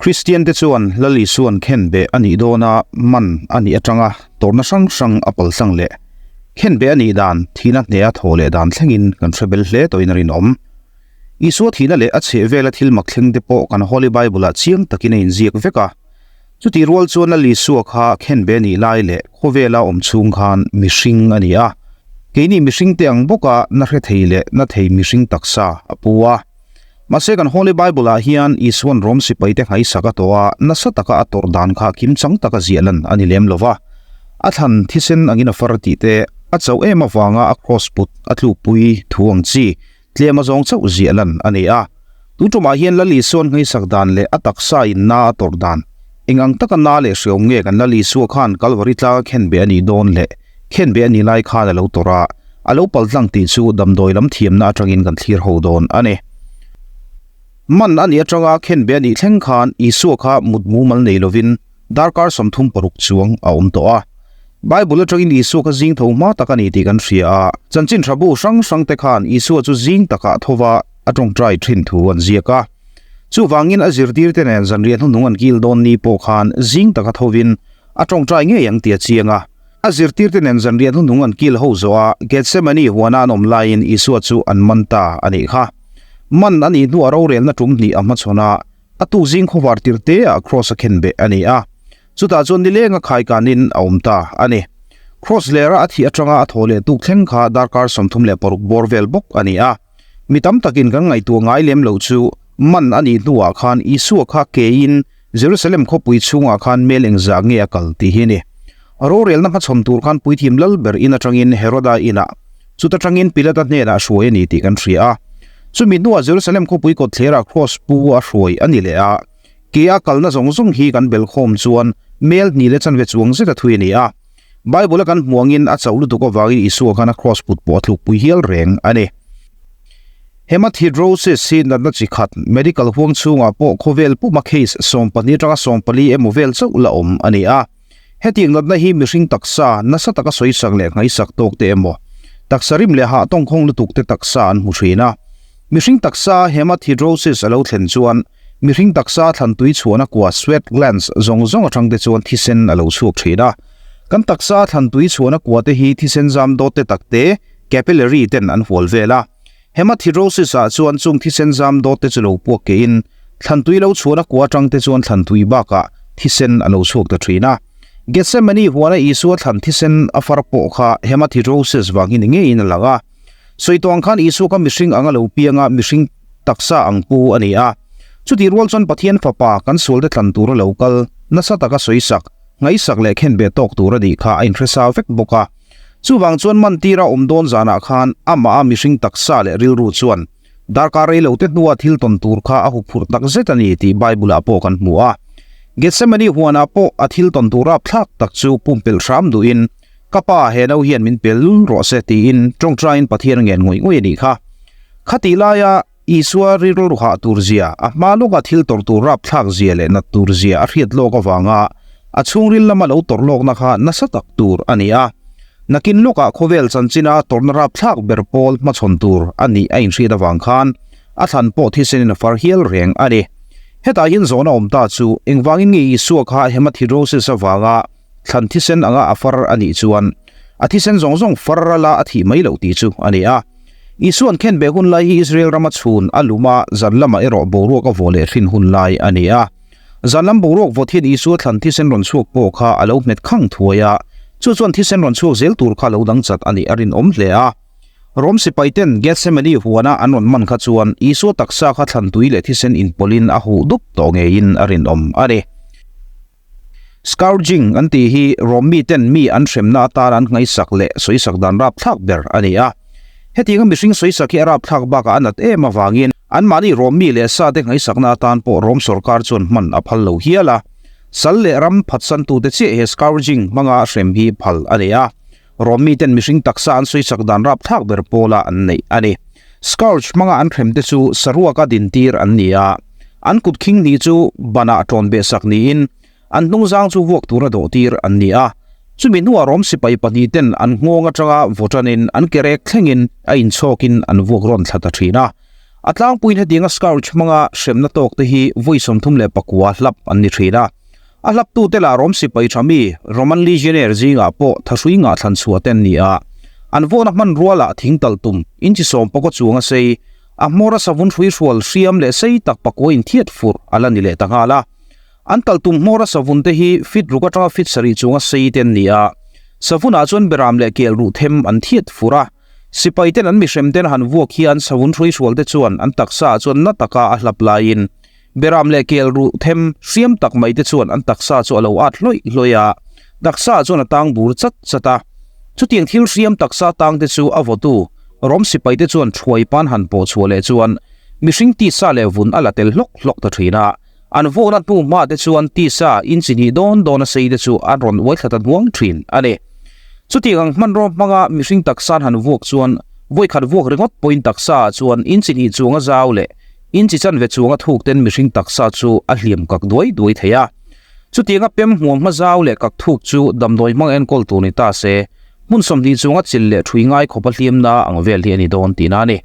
Kristian te chuan Lal Isua'n khenbeh a nih dawna man a nih atanga tawrhna hrang hrang a paltlang leh khenbeh a nih dan thihna hneha thawh leh dan thlengin kan hre bel hle tawhin a rinawm. Isua thihna leh a chhehvela thil mak thleng te pawh kan Holy Bible-ah chiang takin a inziak vek a. Chutih rual chuan Lal Isua kha khenbeh a nih lai leh khawvela awm chhung khan mihring a ni a. Keini mihringte ang bawka na hre thei leh na thei mihring taksa a pu a. Mahse kan Holy Bible ah hian Isua'n Rom sipaite nghaihsak a tawh a, nasa taka a tawrh dan kha kimchang taka ziah lan a ni lem lo va. A thlan thisen angin a far tih te, a chauh em avanga a cross put a tlukpui thu ang chi tlem a zawng chauh ziah lan a ni a. Tun tumah hian Lal Isua'n nghaihsak dan leh a taksa in na a tawrh dan, eng ang taka na leh hreawm nge kan Lal Isua khan Kalvari tlanga khenbeh a nih dawn leh Khenbeh a nih lai khan a lo tawrh a, a lo paltlang tih chu damdawi lam thiamna atangin kan thlir ho dawn a ni. Man a nih atanga khenbeh a nih thleng khan Isua kha mut mumal nei lovin darkar 36 chuang a awm tawh a. Bible atangin Isua kha zing tho hma tak a ni tih kan hria a, chanchin tha bu hrang hrang te khan Isua chu zing takah thova a tawngtai thin thu an ziak a. Chuvangin a zirtirte nen zanriah hnuhnung an kil dawn ni pawh khan zing taka thovin a tawngtai ngei ang tih a chiang a. A zirtirte nen zanriah hnuhnung an kil ho zawh a, Gethsemane huana an awm laiin Isua chu an man ta a nih kha. Man a nih hnuah rorelna tum hnih a hmachhawn a, a tuk zing khawvar tir teah Kraws a khenbeh a ni a. Chutah chuan nilenga khaikanin a awm ta a ni. Kraws lera a thih atanga a thaw leh tuk thleng kha darkar 36 bawr vel bawk a ni a. Mi tam takin kan ngaihtuah ngai lem loh chu man a nih hnuah khan Isua kha keiin Jerusalem khawpui chhungah khan mel engzah nge a kal tih hi a ni. Rorelna hmachhawn tur khan puithiam lal ber in atangin Heroda inah, chuta tangin Pilata hnenah hruai a ni tih kan hria a. Chumi hnuah Jerusalem khawpui kawtthlerah kraws pu a hruai a ni leh a. Ke a kalna zawng zawng hi kan belkhawm chuan mel hnih leh chanve chuang zeta thui a ni a. Bible a kan hmuh angin a chauh lutuk avangin Isua khan a kraws put pawh a tlukpui hial reng a ni. Hematidrosis hi natna chi khat, medical huang chhungah pawh khawvel puma case 12 atanga 14 emaw vel chauh la awm a ni a. Hetiang natna hi mihring taksa nasa taka sawisak leh nghaisak tawk te emaw, taksa rim leh hah tawngkhawng lutuk te taksa an hmu thin a. Mihring taksa hematidrosis a lo thlen chuan mihring taksa thlan tui chhuahna kua sweat glands zawng zawng atang te chuan thisen a lo chhuak thin a. Kan taksa thlan tui chhuahna kua te hi thisen zam dawt te tak te, capillary ten an hual vel a. Hematidrosis ah chuan chung thisen zam dawt te chu lo puak kehin thlan tui lo chhuahna kua atang te chuan thlan tui bakah thisen a lo chhuak ta thin a. Gethsemane huana Isua thlan thisen a far pawh kha hematidrosis vang hi ni ngeiin a lang a. Sawi tawh ang khan Isua kha mihring anga lo pianga mihring taksa ang pu a ni a. Chutih rual chuan Pathian Fapa kan sualte tlan tura lo kal nasa taka sawisak, ngaihsak leh khenbeh tawk tur a nih kha a inhresa vek bawk a. Chuvang chuan mantira awm dawn zanah khan amah a mihring taksa leh rilru chuan darkar rei lo te hnua thil tawn tur kha a huphurh tak zet a ni tih Bible-ah pawh kan hmu a. Gethsemane huanah pawh a thil tawn tur rapthlak tak chu pumpelh hram duhin, Ka pa, he no hian min pel lul rawh se tiin tawngtaiin Pathian a ngen ngawih ngawih a nih kha. Khatih laia Isua rilru hah tur zia, a hma lawka thil tawrh tur rapthlak zia leh nat tur zia a hriat lawk avanga a chhungril lama lo tawrh lawkna kha nasa tak tur a ni a. Nakin lawkah khawvel chanchina tawrhna rapthlak ber pawl hmachhawn tur a nih a inhriat avang khan a thlan pawh thisenin a far hial reng a ni. Hetah hian zawhna awm ta chu engvangin nge Isua kha hematidrosis avanga thlan thisen anga a far a nih chuan a thisen zawng zawng far rala a thih mai loh tih chu a ni a. Isua'n khenbeh hun lai hi Israel rama chhun a lum a, zan lamah erawh boruak a vawh leh hrin hun lai a ni a. Zan lam boruak vawt hian Isua thlan thisen rawn chhuak pawh kha a lo hmet khang thuai a, chu chuan thisen rawn chhuak zel tur kha lo dang chat a nih a rinawm hle a. Rom sipaiten Gethsemane huana an rawn man kha chuan Isua taksa kha thlan tui leh thisen inpawlhin a huh dup tawh ngeiin a rinawm a ni. Scourging an tih hi Rom miten mi an hremna atan an ngaihsak leh sawisak dan rapthlak ber a ni a. Hetianga mihring sawisak hi a rapthlak bakah a nat em avangin anmahni Rom mi leh sate ngaihsakna atan pawh Rom sawrkar chuan hman a phal lo hial a. Sal leh ram phatsantute chiah he scourging hmanga hrem hi phal a ni a. Rom miten mihring taksa an sawisak dan rapthlak ber pawla an neih a ni. Scourge hmanga an hremte chu saruaka dintir an ni a. An kut khing hnih chu banah tawn beh sak niin an hnungzang chu vuak tura dawh tir an ni a. Chumi hnuah Rom sipai pahnih ten an nghawng atanga vaw tanin an ke rek thlengin a inchhawkin an vuak rawn thla ta thin a. A tlangpuiin hetianga scourge hmanga hremna tawk te hi vawi 39 hlap an ni thin a. A hlaptute lah Rom sipai tha mi, Roman legionnaire zingah pawh thahrui ngah thlan chhuah te an ni a. An vuakna hmanrua lah thing talh tum, inchi sawm pakaw chuanga sei, a hmawra savun hrui hrual hriam leh sei tak pakua inthiat furh a la ni leh ta nghal a. An talh tum hmawra savun te hi fit ruk atanga fit sarih chunga sei te an ni a. Savunah chuan beram leh kel ruh them an thiat furh a. Sipai ten an mihrem ten han vuak hian savun hrui hrual te chuan an taksa ah chuan na taka a hlap laiin beram leh kel ruh them hriam tak mai te chuan an taksa chu a lo at hlawih hlawih a, taksa ah chuan a tang bur chat chat a. Chutiang thil hriam taksa tang te chu a vawtu Rom sipai te chuan thuai pan han pawh chhuah leh chuan mihring tisa leh vun a la tel hlawk hlawk ta thin a. An vuakna hnu hma te chuan tisa inchi hnih dawn dawn a sei te chu an rawn uai thla ta hnuang thin a ni. Chutiang ang hmanraw hmanga mihring taksa an han vuak chuan vawikhat vuak ringawt pawhin taksa ah chuan inchi hnih chuanga zau leh inchi chanve chuanga thuk ten mihring taksa chu a hliam kak duai duai thei a. Chutianga pem hmuam hma zau leh kak thuk chu damdawi hmang enkawl tur ni ta se, hmun 20 chuanga chil leh thui ngai khawpa hliamna ang vel hi a ni dawn tihna a ni.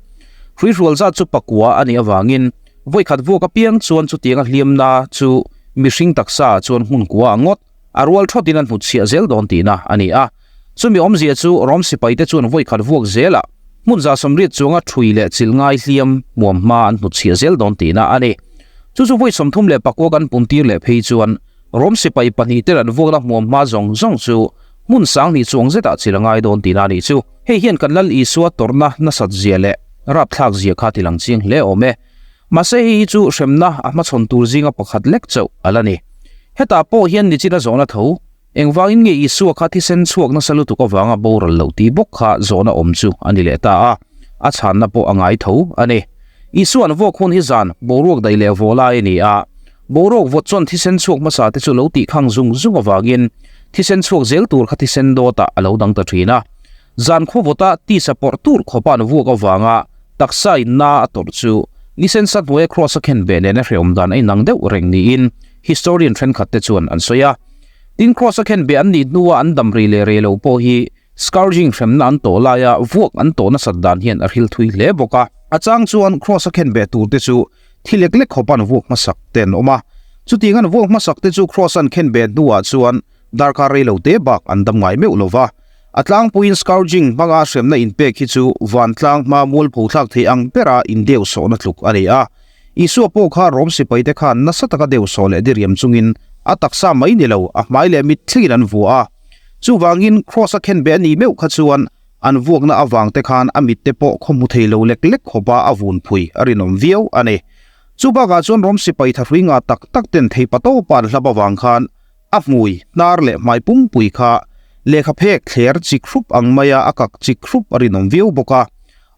Hruihrual zat chu pakua a nih avangin Vawikhat vuak apiang chuan chutianga hliamna chu mihring taksa ah chuan hmun kua a ngawt, a rual thawtin an hnutchhiah zel dawn tihna a ni a. Chumi awmzia chu Rom sipaite chuan vawikhat vuak zelah hmun 180 chuanga ṭhui leh chilh ngai hliam hmuam hma an hnutchhiah zel dawn tihna a ni. Chu chu vawi 34 kan puntir leh phei chuan Rom sipai pahnihten an vuakna hmuam hma zawng zawng chu hmun 2000 chuang zetah chilh a ngai dawn tihna a nih chu. Hei hian kan Lal Isua tawrhna nasat zia leh rapthlak zia kha ti lang chiang hle awm e. Mahse hei hi chu hremna a hmachhawn tur zinga pakhat lek chauh a la ni. Hetah pawh hian nichina zawhna tho, engvangin nge Isua kha thisen chhuak nasa lutuk avanga boral loh tih bawk kha zawhna awm chu a ni leh ta a, a chhanna pawh a ngai tho a ni. Isua an vuak hun hi zan boruak daih leh vawh lai a ni a, boruak vawt chuan thisen chhuak hmasa te chu lo tih khang zung zung avangin thisen chhuak zel tur kha thisen dawtah a lo dang ta thin a. Zan khawvawta tisa pawrh tur khawpa an vuak avanga taksa in na a tawrh chu nisen sa hnuaia Kraws a khen ve nen a hrehawm dan a inang deuh reng niin historian thenkhat te chuan an sawi a. Tin Kraws a khen ve an nih hnua an dam rei leh rei lo pawh hi scourging hremna an tawh laia vuak an tawh nasat dan hian a hril thui hle bawk a. A chang chuan Kraws a khen ve tur te chu thi lek lek khawpa an vuak hmasak te an awm a. Chutiang an vuak hmasak te chu Kraws an khen ve hnuah chuan darkar rei lo te bak an dam ngai meuh lo va. A tlangpuiin scourging hmanga hremna inpek hi chu vantlang hma mualpho thlak thei ang bera indeuhsawhna tluk a ni a. Isua pawh kha Rom sipaite khan nasa taka deuhsawh leh diriam chungin a taksa mai ni lo, a hmai leh mit thlengin an vuah a. Chuvangin Kraws a khenbeh a nih meuh kha chuan an vuakna avangte khan a mitte pawh khaw hmu thei lo lek lek khawpa a vun phui a rinawm viau a ni. Chubakah chuan Rom sipai thahrui ngah tak tak ten theipa tawpa an hlap avang khan A hmui, hnar leh hmai pumpui kha lehkha phek thler chik hrup ang maia a kak chik hrup a rinawm viau bawk a.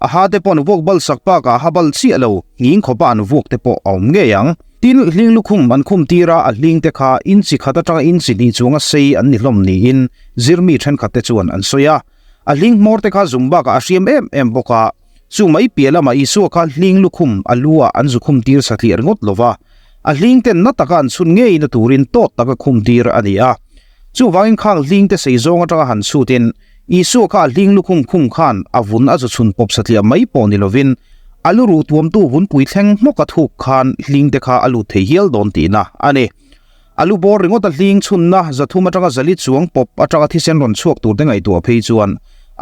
A ha te pawh an vuak bal sak bakah a ha bal chiah lo, nghing khawpa an vuak te pawh a awm ngei ang. Tin, hling lukhum an khum tir a, a hling te kha inchi khat atanga inchi hnih chuanga sei an ni hlawm niin zirmi thenkhat te chuan an sawi a. A hling hmawr te kha zum bakah a hriam em em bawk a. Chu mai piah lamah Isua kha hling lukhum a lu ah an zu khum tir satliah ringawt lo va, a hling ten na taka an chhun ngei na turin tawt taka khum tir a ni a. Chuvangin khang hling te sei zawng atanga han chhutin Isua kha a hling lukhum khum khan a vun a zu chhun pawp satliah mai pawh ni lovin a lu ruh tuamtu vunpui thleng hmawk a thuk khan hling te kha a lut thei hial dawn tihna a ni. A lu bawr ringawt a hling chhunna zathum atanga zali chuang pawp atanga thisen rawn chhuak tur te ngaihtuah phei chuan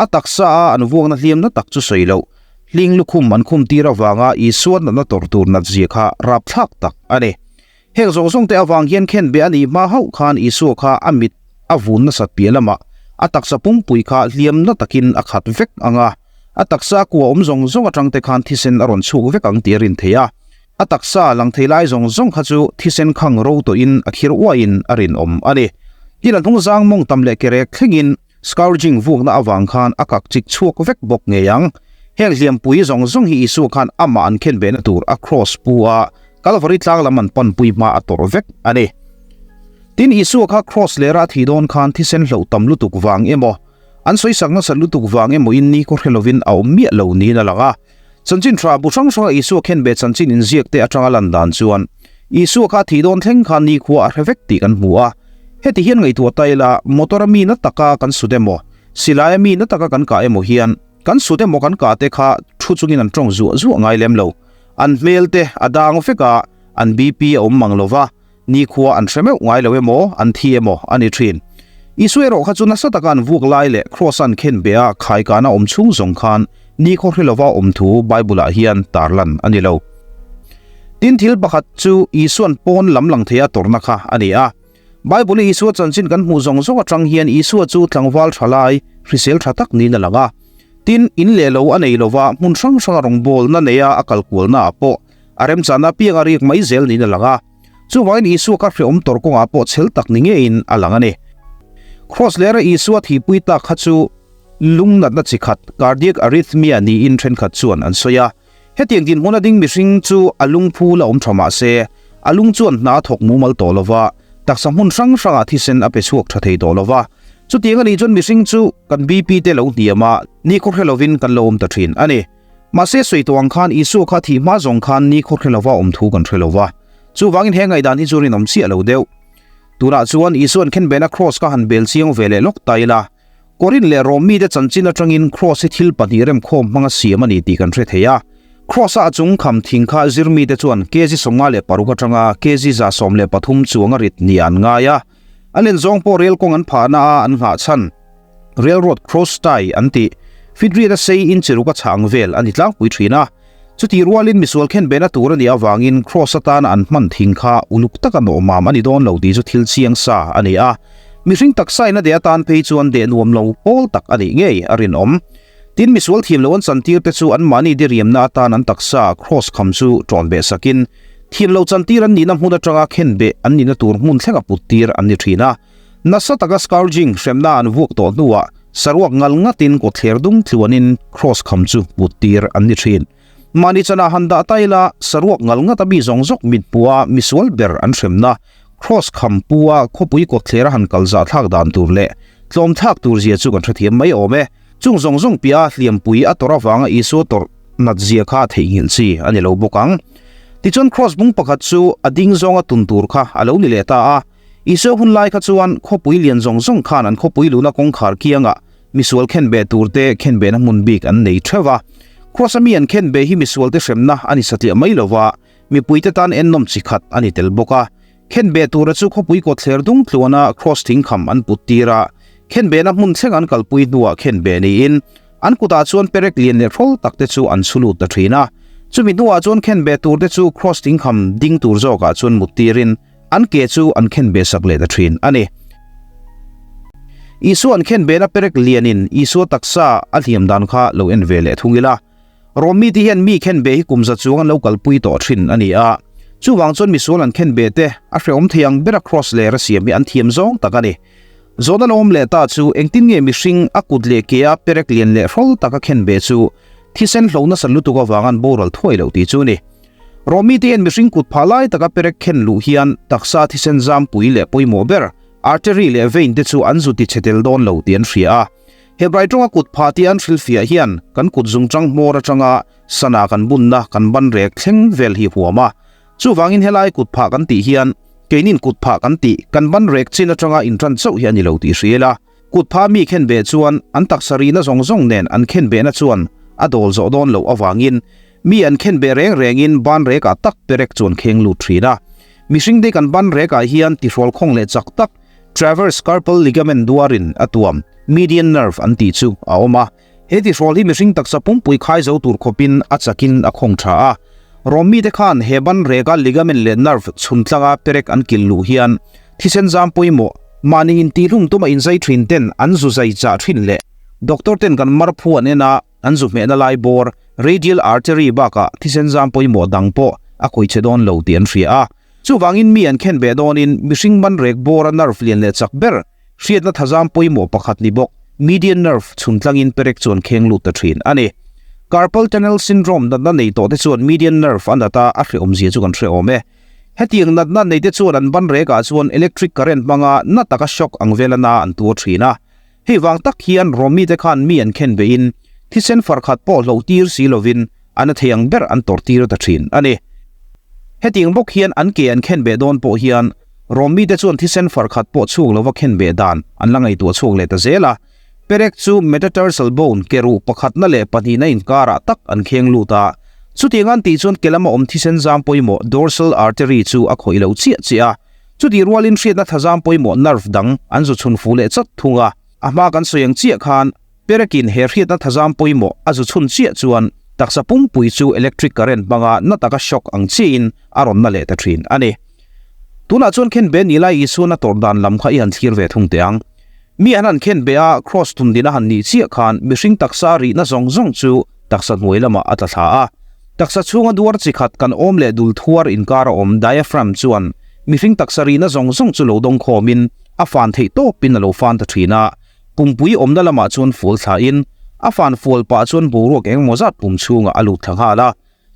a taksa a an vuakna hliamna tak chu sawi loh. Hling lukhum an khum tir avanga Isua natna tawrh tur nat zia kha rapthlak tak a ni. Heng zawng zawng te avang hian khenbe a nih hma hauh khan Isua kha a mit a vun nasat piah lamah a taksa pumpui kha hliamna takin a khat vek ang a, a taksa kua awm zawng zawng atang te khan thisen a rawn chhuak vek ang tih a rin theih a. A taksa lang thei lai zawng zawng kha chu thisen khang ro tawhin a khir uaiin a rinawm a ni. Tin a hnungzang mawng tam leh kerek thlengin scourging vuakna avang khan a kak chik chhuak vek bawk ngei ang. Heng hliampui zawng zawng hi Isua khan amah an khen vehna tur a cross pu a, Kalvari tlang lam an panpui hma a tawrh vek a ni. Tin Isua kha cross lera a thih dawn khan thisen hloh tam lutuk vang emaw, an sawisak nasat lutuk vang emaw in ni khaw hre lovin a awm miah lo niin a lang a. Chanchin tha bu hrang hranga Isua khenbeh chanchin inziak te atanga lan dan chuan Isua kha thih dawn thleng khan nikhua a hre vek tih kan hmu a. Heti hian ngaihtuah ta ila, motor a mi na taka kan sut emaw, silai a mi na taka kan kah emaw hian kan sut emaw kan kah te kha thu chungin an tawng zuah zuah ngai lem lo. An hmel te a dang vek a, an BP a awm mang lo va, nikhua an hre meuh ngai lo emaw, an thi emaw a ni thin. Isua erawh kha chu nasa taka an vuak lai leh Kraws an khen beh a khaikana awm chhung zawng khan nikhaw hre lova awm thu Bible-ah hian tarlan a ni lo. Tin, thil pakhat chu Isua'n pawn lam lang theia tawrhna kha a ni a. Bible-i Isua chanchin kan hmuh zawng zawng atang hian Isua chu tlangval tha lai, hrisel tha tak niin a lang a. Tin, in leh lo a nei lova hmun hrang hranga rawngbawlna neia a kal kualnaah pawh a remchahna apiang a riak mai zel niin a lang a. Chuvangin Isua kha hrehawm tawr kawngah pawh chhel tak ni ngeiin a lang a ni. Kraws lera Isua thihpui tak kha chu lungnatna chi khat, cardiac arrhythmia, niin thenkhat chuan an sawi a. Hetiang dinhmun a ding mihring chu a lungphu la awm tha mah se, a lung chuan hna a thawk mumal tawh lo va, taksa hmun hrang hrangah thisen a pe chhuak tha thei tawh lo va. Chutiang a nih chuan mihring chu kan BP te lo hniam a, nikhaw hre lovin kan lo awm ta thin a ni. Mahse sawi tawh ang khan Isua kha thih hma zawng khan nikhaw hre lova awm thu kan hre lo va. Chuvangin he ngaihdan hi chu rinawm chiah lo deuh. Tunah chuan Isua'n khenbehna kraws kha han bel chiang ve leh lawk ta ila. Korin leh Rom mite chanchin atangin Kraws hi thil pahnih remkhawm hmanga siam a ni tih kan hre thei a. Kraws-a a chung kham thing kha zir mite chuan kg 56 atanga kg 113 chuang a rit nia an ngai a. A len zawng pawh rel kawng an phahna a an nghah chhan Railroad Cross Tie an tih fitriat a sei inchi ruk a chhah ang vel a ni tlangpui thin a. Chutih rualin misual khenbehna tur a nih avangin Kraws atana an hman thing kha uluk taka nawhmam a ni dawn lo tih chu thil chiang sa a ni a. Mihring taksain a deh atan phei chuan deh nuam lo pawl tak a nih ngei a rinawm. Tin, misual thiam lo an chantir te chu anmahni diriamna atan an taksa Kraws kham chu ṭawn beh sakin thiam lo chantir an nihna hmun aṭanga khenbeh an nihna tur hmun thlenga puttir an ni ṭhin a. Nasa taka scourging hremna an vuak tawh hnuah saruak ngal ngatin kawtthler dung tluanin kraws kham chu puttir an ni thin. Mahni chanah han dah ta ila, saruak ngal ngata mi zawng zawk mit hmuha misual ber an hremna kraws kham pu-a khawpui kawtthlera han kal zahthlak dan tur leh tlawmthlak tur zia chu kan hrethiam mai awm e. Chung zawng zawng piah hliampui a tawrh avanga Isua tawrh nat zia kha theihnghilh chi a ni lo bawk ang. Tichuan kraws bung pakhat chu a ding zawnga tun tur kha a lo ni leh ta a. Isua hun lai kha chuan khawpui lian zawng zawng khan an khawpui luhna kawngkhar kiangah misual khenbeh turte khenbehna hmun bik an nei theuh a. Kraws-a mi an khenbeh hi misualte hremna a ni satliah mai lo va, mipuite tan ennawm chi khat a ni tel bawk a. Khenbeh tura chu khawpui kawtthler dung tluana kraws thingkham an put tir a, khenbehna hmun thleng an kalpui hnuah khenbeh niin an kutah chuan perek lian leh hrawl tak te chu an chhu lut ta thin a. Chumi hnuah chuan khenbeh turte chu kraws thingkham ding tur zawkah chuan mut tirin, An ke chu an khen beh sak leh ta thin a ni. Isua an khen behna perek lianin Isua taksa a hliam dan kha lo en ve leh thung ila. Rom mite hian mi khen beh hi kum za chuang an lo kalpui tawh thin a ni a. Chuvang chuan misual an khen beh te a hrehawm thei ang bera kraws ler a siam hi an thiam zawng tak a ni. Zawhna lo awm leh ta chu engtin nge mihring a kut leh ke a perek lian leh hrawl taka khen beh chu thisen hlo nasa lutuk avang an boral thuai loh tih chu a ni. Rawmi te hian mihring kut phah lai taka perek khen luh hian taksa thisen zampui leh pawimawh ber, artery leh vein te chu an zu ti chhe tel dawn lo tih an hria a. Hebrai tawnga kut phah tih an hrilhfiah hian kan kut zungchang hmawr atanga sana kan bunna kan ban rek thleng vel hi huam a. Chuvangin helai kut phah kan tih hian keinin kut phah kan tih kan ban rek chin atanga intan chauh hi a ni lo tih hria ila. Kut pha mi khen beh chuan an taksa rihna zawng zawng nen an khen behna chuan a dawl zawh dawn loh avangin mi an khen beh reng rengin ban rekah tak perek chu an kheng lut thin a. Mihring te kan ban rekah hian tihrawl khawng leh chak tak traverse carpal ligament duarin a tuam median nerve an tih chu a awm a. He tihrawl hi mihring taksa pumpui khai zo tur khawpin a chakin a khawng tha a. Rom mite khan he ban reka ligament leh nerve chhun tlanga perek an kilh luh hian thisen zam pawimawh mahni intihlum tuma inzai thin ten an zu zai chah thin leh doctor ten kan mar phu an en a, an zu hmehna lai bawr radial artery bakah thisen zam pawimawh dang pawh a khawih che dawn lo tih an hria a. Chuvangin mi an khen beh dawnin mihring ban rek bawra nerve lian leh chak ber Hriatna thazam pawimawh pakhat ni bawk, median nerve chhun tlangin perek chu an kheng lut ta thin a ni. Carpal tunnel syndrome natna nei tawh te chuan median nerve a nat a, a hrehawmzia chu kan hrehawm e. Hetiang natna nei te chuan an ban rekah chuan electric current hmanga na taka shock ang vela na an tuar thin a. Hei vang tak hian Rawmi te khan mi an khen beihin thisen far khat pawh hloh tir si lovin a na thei ang ber an tawrh tir ta thin a ni. Hetiang bawk hian an ke an khen beh dawn pawh hian Rom mite chuan thisen far khat pawh chhuak lova khen beh dan an la ngaihtuah chhuak leh ta zel a. Perek chu metatarsal bone ke ruh pakhatna leh pahnihna inkarah tak an kheng lut a. Chutiang an tih chuan ke lama awm thisen zam pawimawh dorsal artery chu a khawih lo chiah chiah a. Chutih rualin hriatna thazam pawimawh nerve dang an zu chhun fu leh chawt thung a. A hma kan sawi ang chiah khan Perekin he hriatna thazam pawimawh a zu chhun chiah chuan taksa pumpui chu electric current hmanga na taka shock ang chiahin a rawn na leh ta thin a ni. Tunah chuan khenbe ni lai Isuan a tawrh dan lam kha i han thlir ve thung teh ang. Mi an han khenbe a, cross tundin a han nih chiah khan mihring taksa rihna zawng zawng chu taksa hnuai lamah a tla thla a. Taksa chhunga duar chi khat kan awm leh dul thuar inkar a awm diaphragm chuan mihring taksa rihna zawng zawng chu lo dawng khawmin a fan theih tawpin a lo fan ta thin a. Pumpui awmna lamah chuan fual thlain a fan fual pah chuan boruak engemaw zat pum chhungah a lut thla nghal a.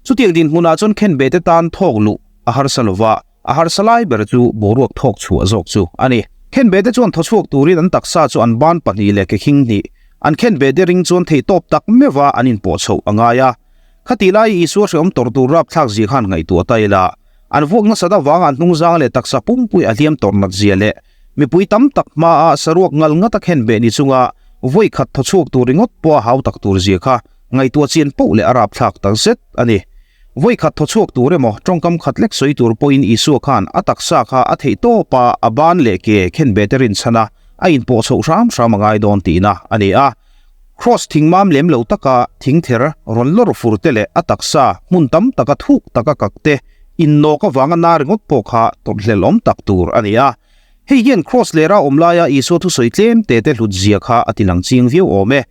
Chutiang dinhmunah chuan khenbe te tan thawk luh a harsa lova, a harsa lai ber chu boruak thawk chhuah zawk chu a ni. Khenbe te chuan thawchhuak turin an taksa chu an ban pahnih leh ke khing hnih an khenbe te ring chuan theihtawp tak meuha an inpawh chhoh a ngai a. Khatih lai Isua hreawm tawrh tur rapthlak zia khan ngaihtuah ta ila, an vuak nasat avanga an hnungzang leh taksa pumpui a hliam tawrh nat zia leh Mipui tam tak hmaa saruak ngal ngata khenbeh ni chunga vawi khat thaw chhuak tur ringawt pawha hau tak tur zia kha ngaihtuah chian poh leh a rapthlak tak zet a ni. Vawi khat thaw chhuak tur emaw tawngkam khat lek sawi tur pawhin Isua khan a taksa kha a theih tawp a, a ban leh ke khenbeh te rinchhan a, a inpawh chhoh hram hram a ngai dawn tihna a ni a. Kraws thing mam lem lo taka thing ther rawn lawr fur te leh a taksa hmun tam taka thuk taka kak te innawk avanga na ringawt pawh kha tawrhhlelhawm tak tur a ni a. Hei hian Kraws lera awm laia Isua thusawi tlem te te hlut zia kha a tilang chiang viau awm e.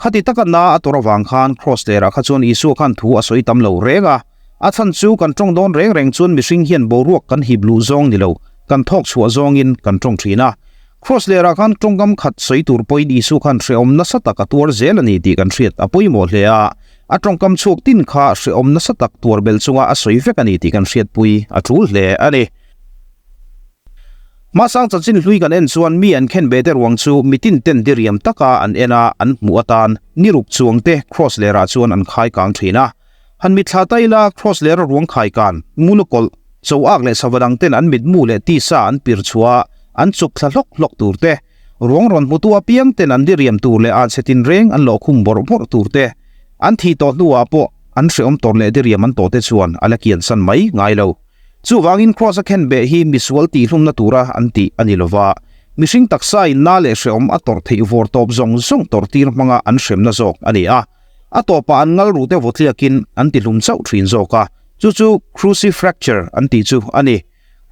Khati taka na a tawrh avang khan Kraws lerah kha chuan Isua khan thu a sawi tam lo reng a. A chhan chu kan tawng dawn reng reng chuan mihring hian boruak kan hip luh zawng ni lo, kan thawk chhuah zawngin kan tawng thin a. Kraws lerah khan tawngkam khat sawi tur pawhin Isua khan hrehawm nasa tak a tuar zel a ni tih kan hriat a pawimawh hle a. A tawngkam chhuak tin kha hrehawm nasa tak tuar belh chunga a sawi vek a ni tih kan hriatpui a tul hle a ni. Hmasang chanchin hlui kan en chuan mi an khen ve te ruang chu mitin ten diriam taka an en a, an hmuh atan ni ruk chuang te Kraws lerah chuan an khai kang thin a. Han mitthla ta ila Kraws lera ruang khai kan, mulukawlh, cho ak leh sava dang ten an mitmu leh tisa an pir chhuah a, an chuk thla hlawk hlawk tur te, Ruang rawn hmutu apiang ten an diriam tur leh an chhe tinreng an lawh khum bawrh bawrh tur te, an thih tawh hnuah pawh an hreawm tawrh leh diriam an tawh te chuan a la kian san mai ngai lo. Chuvangin Kraws a khenbeh hi misual tihhlumna tura an tih a ni lova, mihring taksa in na leh hreawm a tawrh theih vawr tawp zawng zawng tawrh tir hmanga an hremna zawk a ni a. A tawpah an ngal ruh te vawtliakin an tihlum chauh thin zawk a, chu chu crucifracture an tih chu a ni.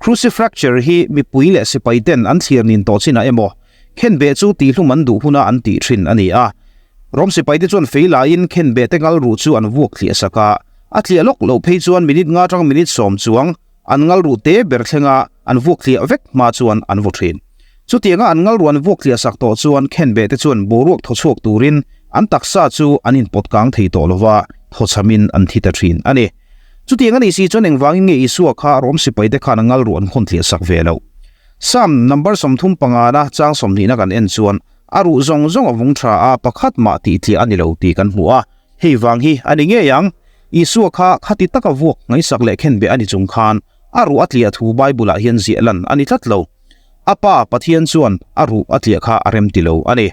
Crucifracture hi mipui leh sipai ten an thlir nin tawh chinah emaw, khenbeh chu tihhlum an duh huna an tih thin a ni a. Rom sipaite chuan fei laiin khenbeh te ngal ruh chu an vuak thliah sak a, a thliah lawk loh phei chuan minute nga atang minute sawm chuang an ngal ruh te ber thlenga an vuak thliah vek hma chuan an vaw thin. Chutianga an ngal ruh an vuak thliah sak tawh chuan khenbeh te chuan boruak thaw chhuak turin an taksa chu an inpawt kang thei tawh lova, thawchhamin an thi ta thin a ni. Chutiang a nih si chuan engvangin nge Isua kha Rom sipaite khan a ngal ruh an khawn thliah sak ve loh? Psalm number 35 na chang sawmhnihna kan en chuan a ruh zawng zawng a vung tha a, pakhat mah tih tliah a ni lo tih kan hmu a. Hei vang hi a ni ngei ang, Isua kha khati taka vuak ngaihsak leh khenbeh a ni chung khan a ruh a tliah thu Bible-ah hian ziah lan a ni tlat lo. A Pa, Pathian chuan a ruh a tliah kha a rem ti lo a ni.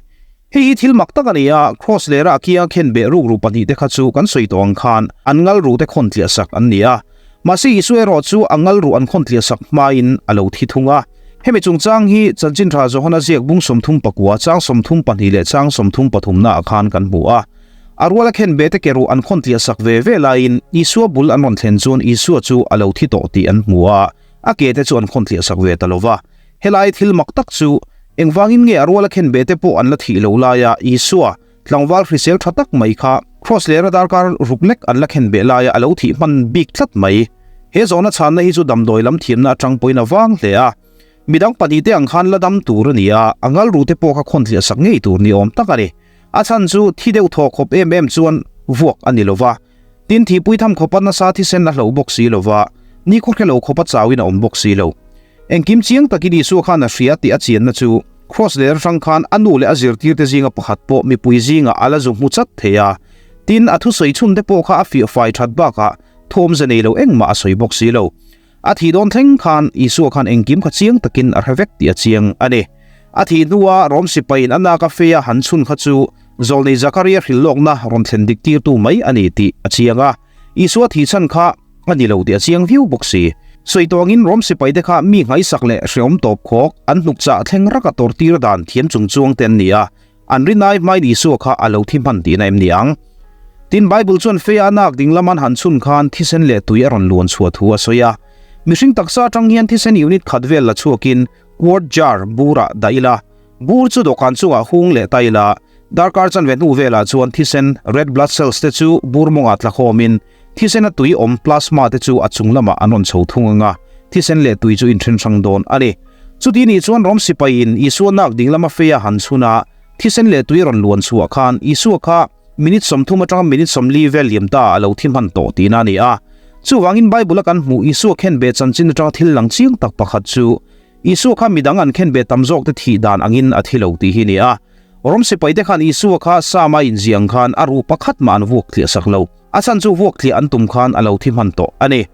Hei hi thil mak tak a ni a, Kraws lera a kianga khenbeh rukru pahnih te kha chu kan sawi tawh ang khan an ngal ruh te khawn tliah sak an ni a. Mahse Isua erawh chu a ngal ruh an khawn tliah sak hmain a lo thi thung a. Hemi chungchang hi Chanchin Tha Johana ziak bung 34, chang 32 leh chang 33 naah khan kan hmu a. A ruala khenbeh te ke ruh an khawn tliah sak ve ve laiin Isua bul an rawn thlen chuan Isua chu a lo thi tawh tih an hmu a, a ke te chu an khawn tliah sak ve ta lo va. Helai thil mak tak chu, engvangin nge a ruala khenbeh te pawh an la thih lo laia Isua, tlangval hrisel tha tak mai kha Kraws lera darkar ruk lek an la khenbeh laia a lo thih hman bik tlat mai. He zawhna chhanna hi chu damdawi lam thiamna atang pawhin a vang hle a. Midang pahnih te ang khan la dam tur a ni a, a ngal ru te pawh kha khawn tliah sak ngei tur ni awm tak a ni. A chhan chu thi deuh thaw khawp em em chuan vuak a ni lo va. Tin, thihpui tham khawpa nasa thisen a hloh bawk si lo va, nikhua hre lo khawpa chauin a awm bawk si lo. Engkim chiang takin Isua khan a hria tih a chianna chu Kraws ler atang khan a nu leh a zirtirte zinga pakhat pawh mipui zingah a la zu hmu chat thei a. Tin, a thusawi chhunte pawh kha a fiah fai that bakah thawmze nei lo engmah a sawi bawk si lo. A thih dawn thleng khan Isua khan engkim kha chiang takin a hre vek tih a chiang a ni. A thih hnua Rom sipaiin a nak a fei a han chhun kha chu Zawlnei Zakaria hrilhlawkna rawn thlen dik tirtu mai a ni tih a chiang a. Isua thih chhan kha a ni lo tih a chiang viau bawk si. Sawi tawh angin Rom sipaite kha mi ngaisak leh hreawm tawp khawk, an hnuk chah thleng raka tawrhtir dan thiam chung chuang te an ni a, an rinai hmain Isua kha a lo thi hman tihna em ni ang? Tin, Bible chuan Feia nak ding lam an han chhun khan thisen leh tui a rawn luan chhuah thu a sawi a. Mihring taksa atang hian thisen unit khat vel la chhuakin quart jar burah dah ila, bur chu dawhkan chungah hung leh ta ila, darkar chanve hnu velah chuan thisen, red blood cells, te chu bur mawngah tlakhawmin thisena tui awm plasma te chu a chung lamah an rawn chho thung ang a, thisen leh tui chu inthen hrang dawn a ni. Chuti nih chuan Rom sipaiin Isua nak ding lama feia han chhun a, thisen leh tui rawn luan chhuah khan Isua kha minute 30 atanga minute 40 vel liam ta a lo thi hman tawh tihna a ni a. Chuvangin Bible-a kan hmuh Isua khenbeh chanchin atanga thil lang chiang tak pakhat chu Isua kha midang an khenbeh tam zawkte thih dan angin a thi lo tih hi a ni a. Rom sipaite khan Isua kha Sama inziah ang khan a ruh pakhat mah an vuak tliah sak lo. A chhan chu vuak tliah an tum khan a lo thi hman tawh a ni.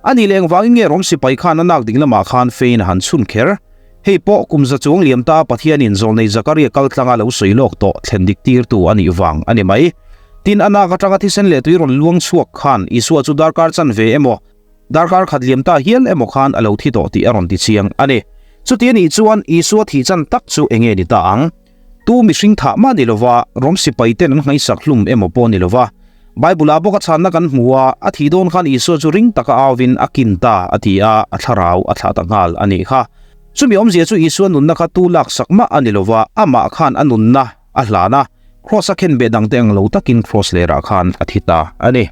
A nih leh engvangin nge Rom sipai khan a nak ding lamah khan fein a han chhun kher? Hei pawh kum za chuang liam ta Pathianin zawlnei Zakaria kal tlanga lo sawi lawk tawh thlen dik tirtu a nih vang a ni mai. Tin, a nak atanga thisen leh tui rawn luang chhuak khan Isua chu darkar chanve emaw, darkar khat liam ta hial emaw khan a lo thi tawh tih a rawn ti chiang a ni. Chuti a nih chuan Isua thih chan tak chu enge ni ta ang? Tu mihring thah mah ni lova, Rom sipai ten an ngaihsak hlum emaw pawh ni lova. Bible-ah bawk a chhanna kan hmu a, a thih dawn khan Isua chu ring taka auvin a kin ta a ti a, a thlarau a thlah ta nghal a nih kha. Chumi awmzia chu Isua nunna kha tu laksak mah a ni lova, amah khan a nunna a hlan a, Kraws a khenbeh dangte ang lo takin Kraws lerah khan a thi ta a ni.